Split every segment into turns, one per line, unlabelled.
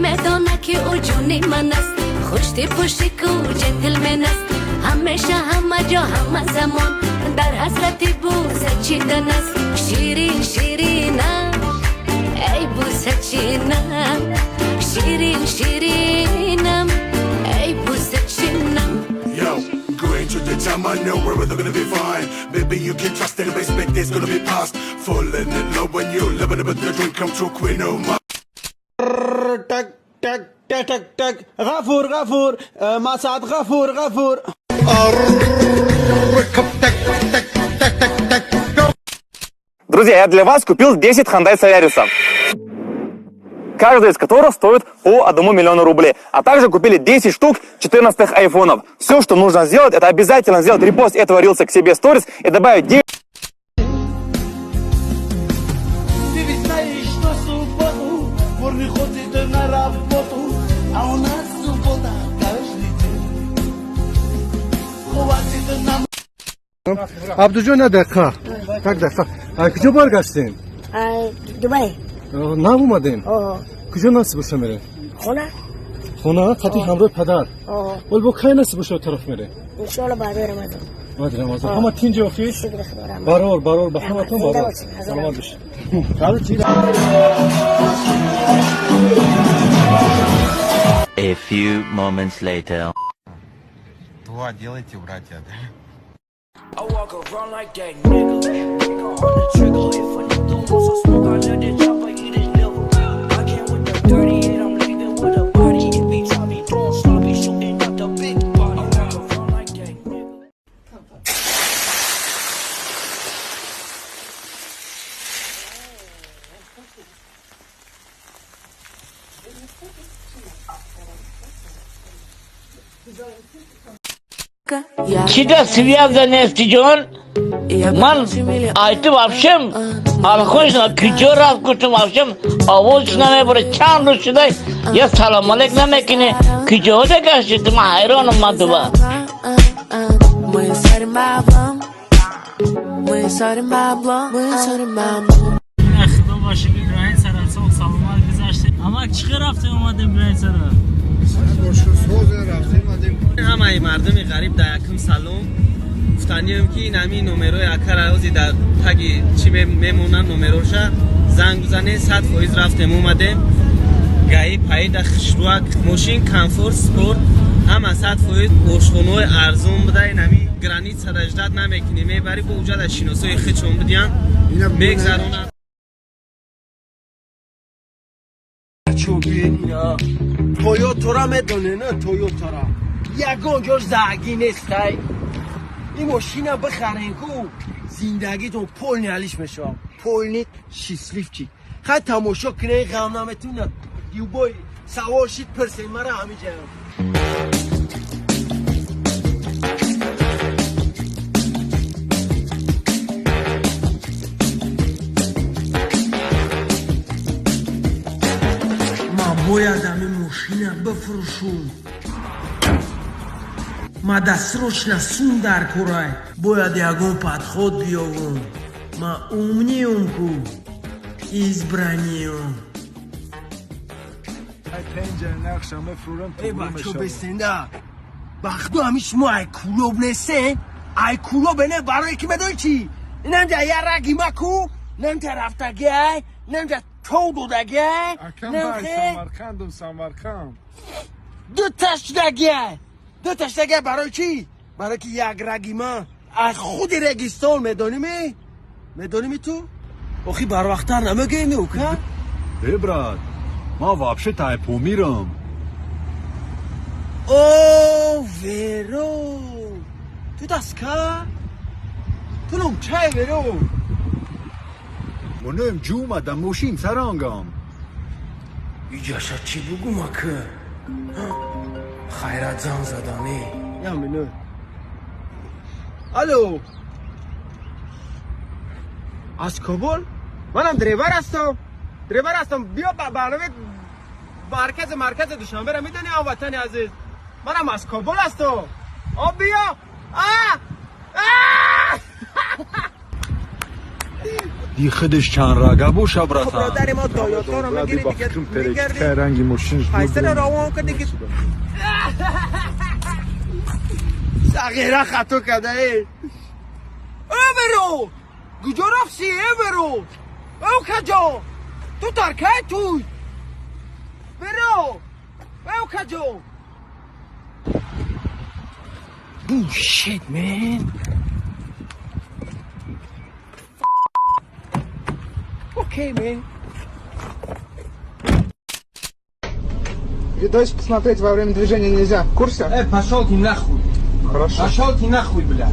Медона, ки ӯ ҷони ман аст, хуштипу шику джентльмен аст. Ҳамеша, ҳама ҷо, ҳама замон дар ҳасрати бӯса чидан аст. Ширин, ширинам, эй бӯсачинам, ширин, ширинам, эй бӯсачинам.
Yo, going to the time, I know where we're gonna be fine. Baby, you can trust it, respect it's gonna be past. Falling in love when you living with the dream come true, queen of my.
تك تك تك تك تك، غفور غفور، مسعد غفور غفور.
تك تك تك تك تك.
Друзья, я для вас купил 10 Hyundai Solaris, каждый из которых стоит по 1 миллиону рублей. А также купили 10 штук 14 айфонов. Все, что нужно сделать, это обязательно сделать репост этого рилса к себе в сторис и добавить 9
Ты ведь знаешь, что субботу вор не ходит на работу, а у нас суббота каждый день. Хватит нам.
Абдуҷон, як дақиқа, як дақиқа. Куҷо баргаштем?
Дубай.
Нав омадем? Куҷо насиб боша мерем?
Хона.
Хона қати ҳамроҳи падар. Вол бо кай насиб боша тараф мерем?
Иншоалло, баъди Рамазон.
Баъди Рамазон. Ҳама тинҷи охи?
Шукри Худо, раҳмат.
Барор, барор, ба ҳаматон
Зинда
барор.
бошед, ҳазор.
Саломат бошед.
A few moments later.
Дуа делайте, братья.
I walk around like that nigga. Finger on the trigger. If a nigga wants some smoke, I let it chopper eat his liver. I came with the 38, I'm leaving with a body. If he try me doing sloppy, shooting out the big body. I walk around like that nigga.
Чида связа нести, ҷон? Ман айту вообще алхош куҷо рафт, гуфтам, вообще овозш намебура. Чанд рӯз шуда, я салом алейк намекунӣ. Куҷода гашти ту? Ман ҳайронам, ман дуба.
Мы сорим баблом, мы сорим баблом, мы сорим баблом.
Худо боше, Ибраҳим сарасоқ саломат гузаштем. Амак, чӣ хел рафтем омадем границаро?
Ҳамаи мардуми ғариб дар якум салом гуфтанием, ки ин ҳамин номерои акара ози дар таги чӣ мемонанд, номероша занг бизанед. 100% рафтем омадем. Гаи паида хушруак, мошин комфорт, спорт, ҳама 100%, ошхонаҳои арзон буда. Ин ҳамин границада ждать намекунӣ, мебарӣ бо уҷада шиносои хичон будиян, мегзаронанд.
Тойотара медоне, на Тойотара ягон ҷош загӣ нестай. Ин мошина бихарен ку, зиндагитон полный алиш мешавад, полный счастливчик. Хай, тамошо кунен, ғам наметунад. Любой савол шид, пирсен мара, ҳамиҷаям. Ман бояд ҳамин мошина бифурӯшум. Ма срочно сум дар курай, бояд ягон подход биёвум. Ма умный ум ку, избранный ум. Эй, бачо, бесенда бахту, ҳами шумо ай кулоб нестен, ай кулоб не. Барое ки медони чӣ, инамҷа я раги ма ку, намҷа рафтаги ай, намҷа тов додаги ай.
Самарқандум, Самарқанд.
Дута шудаги ай, дута шудаги ай. Барои чӣ? Барое ки як раги ма аз худи Регистон, медоними, медоними ту? Охи, барвақттар намегӯеми, ука?
Э, брат, ман вообще тайпомирам.
О, веро, ту даска, ту номчай, веро.
Монем ҷума да мошин сарангам.
Иҷаша чӣ бугум, ака? Хайрат, зан задане я минут. Алло, аз Кобул, манам драйвер ҳастам, драйвер ҳастам. Биё ба барномаи маркази, маркази Душанберо медонӣ, ҳамватани азиз, манам аз Кобул ҳастам. О, биё а а.
И худаш чанд рага боша, братан.
Бародари мо Тойотаро мегири дига, мегардӣ.
Ранги мошин.
Пайсаро равон кардӣ ки сағира хато карда. Э, беро, куҷо рафтӣ? Э, беро, ӯ каҷо? Ту таркай туй, беро, ӯ каҷо? Bullshit, man. Okay, man.
Видосик посмотреть во время движения нельзя. В курсе?
Э, пошел ты нахуй.
Хорошо.
Пошел ты нахуй, бля.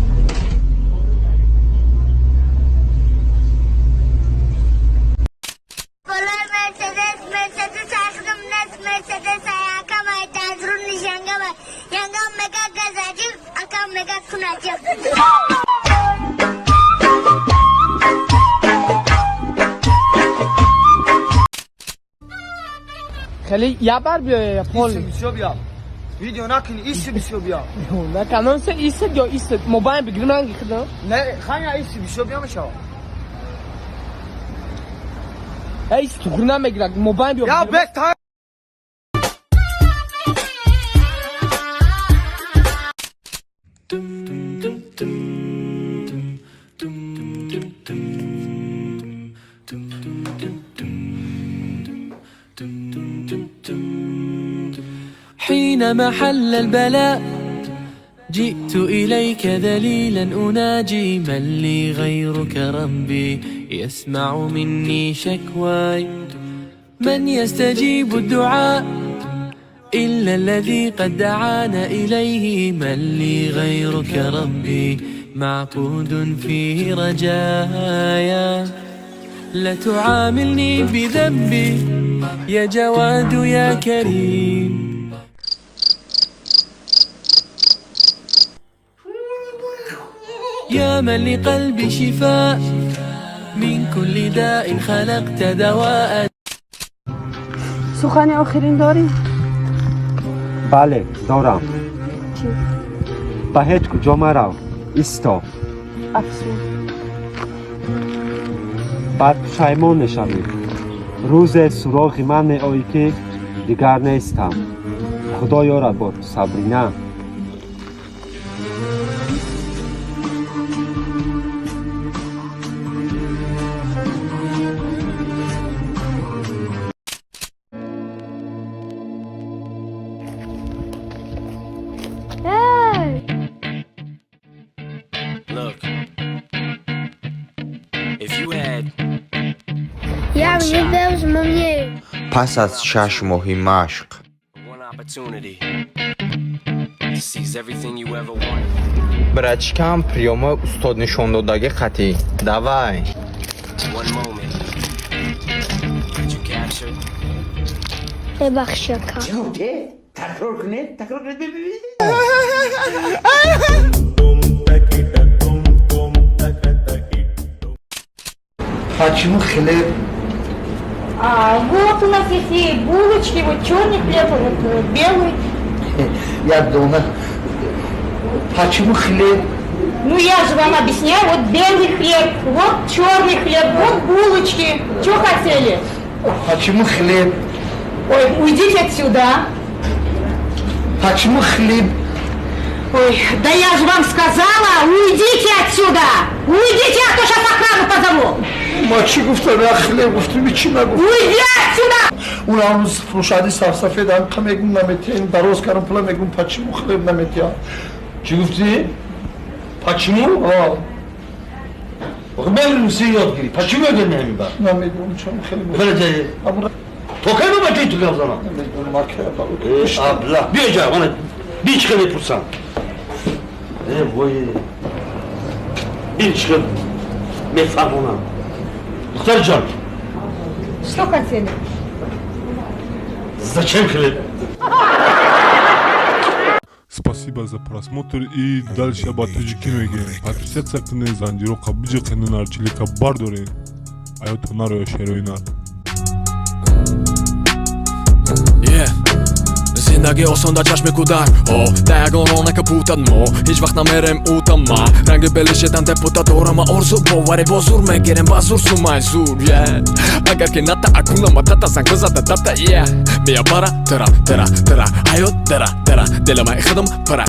Болои Мерседес, Мерседес ахдум нест, Мерседес акам ай тазрун нишангам, янгам мега газаҷи, акам мега кунаҷи.
Хеле я бар биё пол.
Бисёр биё. Видео накунӣ, иси бисёр биё.
На канон се иси ё иси мобайл бигирим ранги худам.
Не, ханя иси бисёр биё мешава.
Эй, иси туғри намегирад, мобайл биё.
Я бес та.
حينما حل البلاء جئت إليك ذليلا أناجي، من لي غيرك ربي يسمع مني شكواي؟ من يستجيب الدعاء إلا الذي قد دعانا إليه؟ من لي غيرك ربي معقود فيه رجايا؟ لا تعاملني بذنبي يا جواد يا كريم. يا من لقلبي شفاء، من كل داء خلقت دواء.
سخن آخرین داری؟
Бале, дорам.
Чӣ?
Ба ҳеҷ куҷо марав, исто.
Афсӯс.
Баъд пушаймон мешавӣ. Рӯзе суроғи ман меоӣ, ки дигар нестам. Худо ёрат бод, Сабрина.
Эй!
Look, if you had
Я мне
Пас аз 6 моҳи машқ
one opportunity to seize everything you ever wanted,
Братишкам, приёмои устод нишондодагӣ қатӣ давай.
One moment that you captured,
ببخش ака.
Такрор кунед, такрор кунед.
Почему хлеб?
А, вот у нас есть и булочки, вот черный хлеб, вот белый.
Я дома. Почему хлеб?
Ну я же вам объясняю, вот белый хлеб, вот черный хлеб, вот булочки. Что хотели?
Почему хлеб?
Ой, уйдите отсюда, а.
Почему хлеб?
Ой, да я же вам сказала, уйдите отсюда! Уйдите, а то сейчас охрану позову!
Ма чӣ гуфтам? Я хлеб гуфтам, чӣ нагуфтам?
Уйди отсюда!
Унам фурӯшади сафсафед ҳам мегум наметиҳем, дароз кардам пула, мегум почему хлеб наметиҳам?
Чӣ гуфтӣ? Почему? Бери, русӣ ёд гирӣ. Почему ёд намебар?
Намедонам, чон хеле.
Бара. То кай ба бачаи ту гап занам?
Намедонам, ака.
Абла, биё ҷа, мана бин, чӣ хел мепурсам. Э, вой, бин, чӣ хел мефаҳмонам. Духтари ҷон.
Что хотели?
Зачем хлеб?
Спасибо за просмотр, и дальше ба тоҷикӣ мегирем. Подписаться кунед, занҷироқа биҷиқенед, нарчилика бардоред. Аёто нароя шерои нар.
Yeah.
Зиндагӣ осон дар чашми кӯдак. О, да ягон роҳ накапутад, мо ҳеҷ вақт намерем утама. Ранги белишедан депутат дорама, орзу боварӣ бо зур мегирем, ба зур сумай зур, yeah. Агар ки ната акунама тата занг бизада дата, yeah. Мия бара тара тара тара ҳаёт дара дара, дилама худам пара.